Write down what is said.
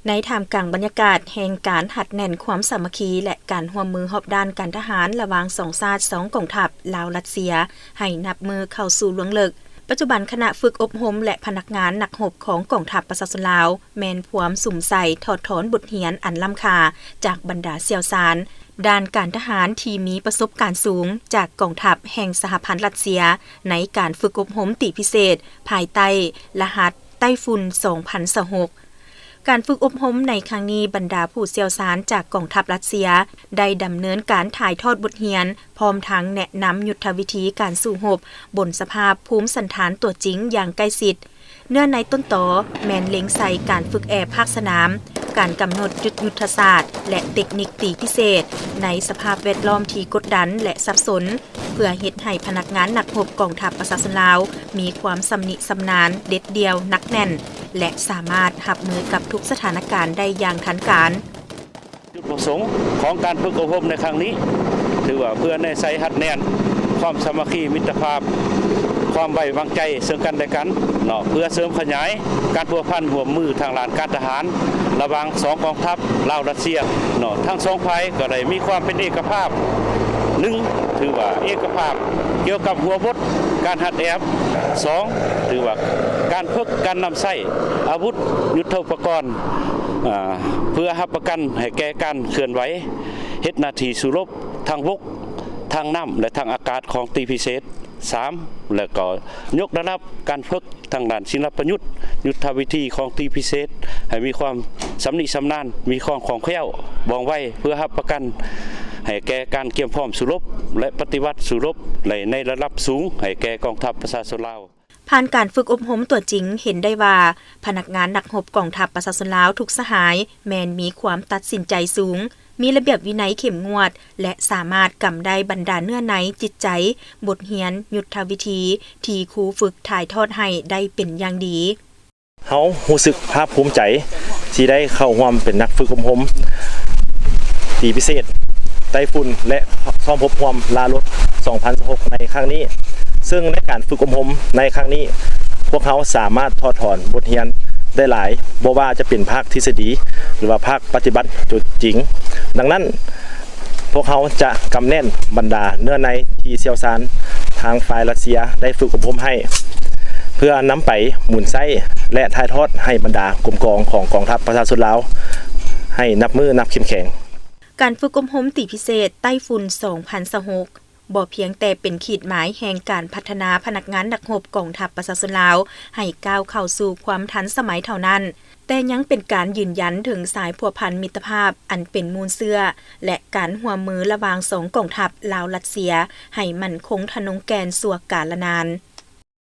ໃນທ່າມກາງບັນຍາກາດແຫ່ງການຮັດແໜ້ນຄວາມສາມັກຄີ ແລະ ການຮ່ວມມືຮອບດ້ານການທະຫານລະຫວ່າງສອງຊາດ, ສອງກອງທັບ ລາວ-ຣັດເຊຍ ໃຫ້ນັບມື້ເຂົ້າສູ່ລວງເລິກ, ປັດຈຸບັນຄະນະຝຶກອົບຮົມ ແລະ ພະນັກງານນັກຮົບຂອງກອງທັບປະຊາຊົນລາວ ແມ່ນພວມສຸມໃສ່ຖອດຖອນບົດຮຽນອັນລ້ຳຄ່າຈາກບັນດາຊ່ຽວຊານດ້ານການທະຫານທີ່ມີປະສົບການສູງຈາກກອງທັບແຫ່ງສະຫະພັນຣັດເຊຍ ໃນການຝຶກອົບຮົມຕີພິເສດພາຍໃຕ້ລະຫັດ ໄຕ້ຝຸ່ນ ສອງພັນຊາວຫົກ. ການຝຶກອົບຮົມໃນຄັ້ງນີ້, ບັນດາຜູ້ຊ່ຽວຊານຈາກກອງທັບຣັດເຊຍ ໄດ້ດຳເນີນການຖ່າຍທອດບົດຮຽນ ພ້ອມທັງແນະນຳຍຸດທະວິທີການສູ້ຮົບບົນສະພາບພູມສັນຖານຕົວຈິງຢ່າງໃກ້ຊິດ. ເນື້ອໃນຕົ້ນຕໍແມ່ນເລັງໃສ່ການຝຶກແອບພາກສະໜາມ, ການກຳນົດຈຸດຍຸດທະສາດ ແລະ ເຕັກນິກຕີພິເສດໃນສະພາບແວດລ້ອມທີ່ກົດດັນ ແລະ ສັບສົນ. ເພື່ອເຮັດໃຫ້ພະນັກງານນັກຮົບກອງທັບປະຊາຊົນລາວ ມີຄວາມຊຳນິຊຳນານ, ເດັດດ່ຽວ, ໜັກແໜ້ນ ແລະ ສາມາດຮັບມືກັບທຸກສະຖານະການໄດ້ຢ່າງທັນການ. ຈຸດປະສົງຂອງການຝຶກອົບຮົມໃນຄັ້ງນີ້ ຖືວ່າເພື່ອແນໃສ່ຮັດແໜ້ນຄວາມສາມັກຄີມິດຕະພາບ, ຄວາມໄວ້ວາງໃຈເຊິ່ງກັນແລະກັນເນາະ, ເພື່ອເສີມຂະຫຍາຍການພົວພັນຮ່ວມມືທາງດ້ານການທະຫານ ລະຫວ່າງສອງກອງທັບລາວ-ຣັດເຊຍເນາະ. ທັງສອງຝ່າຍກໍໄດ້ມີຄວາມເປັນເອກະພາບ, ໜຶ່ງ ຖືວ່າເອກະພາບກ່ຽວກັບຫົວບົດການຮັດແອບ, ສອງ ຖືວ່າການຝຶກການນຳໃຊ້ອາວຸດຍຸດໂທປະກອນ ອາ ເພື່ອຮັບປະກັນໃຫ້ແກ່ການເຄື່ອນໄຫວເຮັດໜ້າທີ່ສູ້ລົບທາງບົກ, ທາງນ້ຳ ແລະ ທາງອາກາດຂອງຕີພິເສດ. ສາມ ແລ້ວກໍຍົກລະດັບການຝຶກທາງດ້ານສິນລະປະຍຸດ, ຍຸດທະວິທີຂອງຕີພິເສດ ໃຫ້ມີຄວາມຊຳນິຊຳນານ, ມີຄວາມຄ່ອງແຄ້ວ, ວ່ອງໄວ, ເພື່ອຮັບປະກັນໃຫ້ແກ່ການກຽມພ້ອມສູ້ລົບ ແລະ ປະຕິວັດສູ້ລົບ ແລະ ໃນລະດັບສູງໃຫ້ແກ່ກອງທັບປະຊາຊົນລາວ. ຜ່ານການຝຶກອົບຮົມຕົວຈິງ ເຫັນໄດ້ວ່າ ພະນັກງານນັກຮົບກອງທັບປະຊາຊົນລາວທຸກສະຫາຍ ແມ່ນມີຄວາມຕັດສິນໃຈສູງ, ມີລະບຽບວິໄນເຂັ້ມງວດ ແລະ ສາມາດກຳໄດ້ບັນດາເນື້ອໃນ, ຈິດໃຈ, ບົດຮຽນ, ຍຸດທະວິທີທີ່ຄູຝຶກຖ່າຍທອດໃຫ້ໄດ້ເປັນຢ່າງດີ. ເຮົາຮູ້ສຶກພາກພູມໃຈທີ່ໄດ້ເຂົ້າຮ່ວມເປັນນັກຝຶກອົບຮົມຕີພິເສດ ໄຕ້ຝຸ່ນ ແລະ ຊ້ອມຮົບຮ່ວມລາລົດ ສອງພັນຊາວຫົກ ໃນຄັ້ງນີ້. ເຊິ່ງໃນການຝຶກອົບຮົມໃນຄັ້ງນີ້, ພວກເຮົາສາມາດຖອດຖອນບົດຮຽນໄດ້ຫຼາຍ, ບໍ່ວ່າຈະເປັນພາກທິດສະດີ ຫຼືວ່າພາກປະຕິບັດຕົວຈິງ. ດັ່ງນັ້ນ, ພວກເຮົາຈະກຳແໜ້ນບັນດາເນື້ອໃນທີ່ຊ່ຽວຊານທາງຝ່າຍຣັດເຊຍໄດ້ຝຶກອົບຮົມໃຫ້, ເພື່ອນຳໄປໝູນໃຊ້ ແລະ ຖ່າຍທອດໃຫ້ບັນດາກົມກອງຂອງກອງທັບປະຊາຊົນລາວ ໃຫ້ນັບມື້ນັບເຂັ້ມແຂງ. ການຝຶກອົບຮົມຕີພິເສດໄຕ້ຝຸ່ນ ສອງພັນຊາວຫົກ ບໍ່ພຽງແຕ່ເປັນຂີດໝາຍແຫ່ງການພັດທະນາພະນັກງານນັກຮົບກອງທັບປະຊາຊົນລາວ ໃຫ້ກ້າວເຂົ້າສູ່ຄວາມທັນສະໄໝເທົ່ານັ້ນ, ແຕ່ຍັງເປັນການຢືນຢັນເຖິງສາຍພົວພັນມິດຕະພາບອັນເປັນມູນເຊື້ອ ແລະ ການຮ່ວມມືລະຫວ່າງສອງກອງທັບລາວ-ຣັດເຊຍ ໃຫ້ໝັ້ນຄົງທະນົງແກ່ນຊົ່ວກາລະນານ.